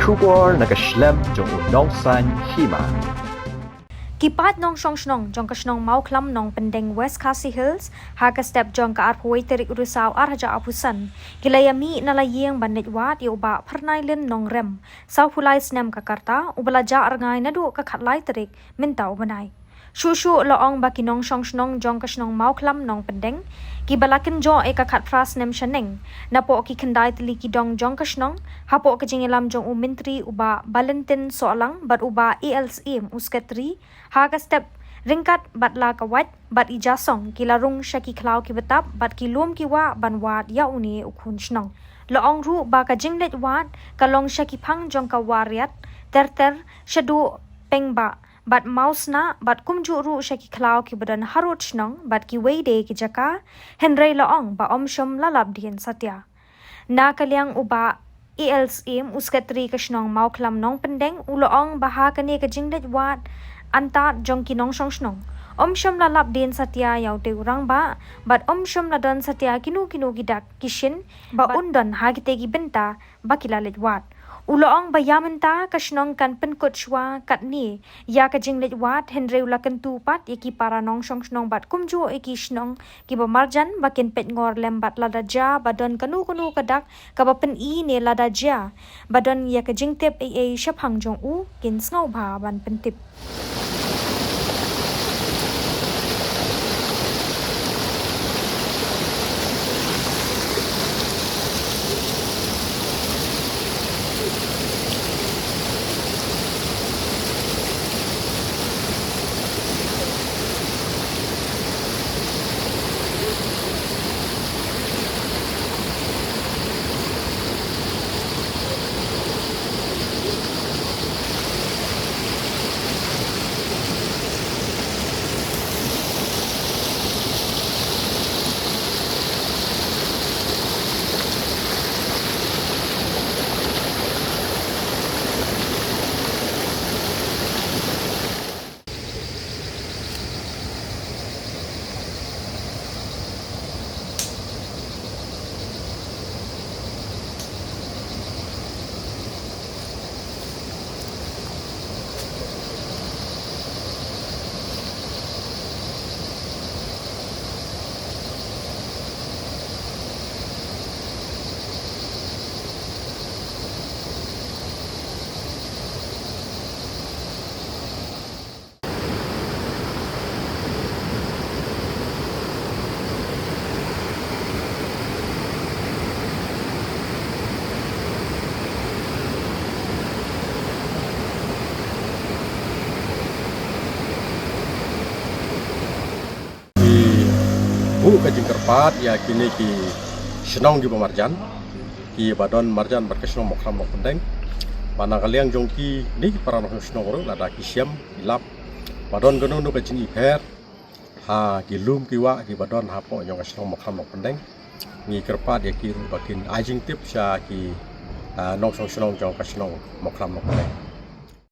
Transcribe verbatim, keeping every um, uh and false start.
Khubor na ka shlem jong u Nongsaiñ Hima. Ki paid nongshong shnong jong ka shnong Mawkhlam Nongpyndeng West Khasi Hills ha ka step jong ka arphew wei tarik u Risaw ar hajar arphew san ki la ïa mih na la ïing ban leit wad ïa u Bah Pyrnailin Nongrem, sawphew lai snem ka rta, uba la jah rngai naduh ka khatlai tarik mynta u bnai. Shuh shuh la ong ba ki nongshong shnong jong ka shnong Mawkhlam Nongpyndeng, kiba la kynjoh ïa ka khatphra snem shaneng napoh ki khyndai tylli ki dong jong ka shnong, hapoh ka jingïalam jong u Myntri u Bah Balinthin Sohlang bad u Bah A L Syiem u Secretary, ha ka step ryngkat bad la ka wait bad i ja song, ki la rung sha ki khlaw ki btap bad ki lum ki wah ban wad ïa une u khun shnong. La ong ruh ba ka jingleit wad ka long sha ki phang jong ka Wariat, Terter, Shaduh, Pengbah bad Mawsnah bad kumjuh ruh sha ki khlaw kiba don harud shnong bad kiwei de ki jaka, hynrei la ong ba ym shym la lap dien satia. Na ka liang u Bah A L Syiem u Secretary ka shnong Mawkhlam Nongpyndeng u la ong ba ha kane ka jingleit wad antad jong ki nongshong shnong, ym shym la lap dien satia ïa utei u rangbah bad ym shym la don satia kino kino ki dak ki shin ba un don ha kitei ki bynta ba ki la leit wad. U la ong ba ïa mynta ka shnong kan pynkut shuwa katne ïa ka jingleit wad, hynrei u la kyntu pat ïa ki para nongshong shnong bad kumjuh ïa ki shnong kiba marjan ba kin peit ngor lem bad lada jia ba don kano kano ka dak kaba pyni ne lada jia ba don ïa ka jingtip ei ei shaphang jong u, kin sngewbha ban pyntip. Ki buh ka jingkyrpad ïa kine ki shnong kiba marjan, kiba don marjan bad ka shnong Mawkhlam Nongpyndeng, ba na ka liang jong kine ki para nongshong shnong ruh lada ki shem ki lap ba don kano kano ka jingipher ha ki lum ki wah kiba don hapoh jong ka shnong Mawkhlam Nongpyndeng, ngi kyrpad ïa ki ruh ba kin ai jingtip sha ki, ah, nongshong shnong jong ka shnong Mawkhlam Nongpyndeng.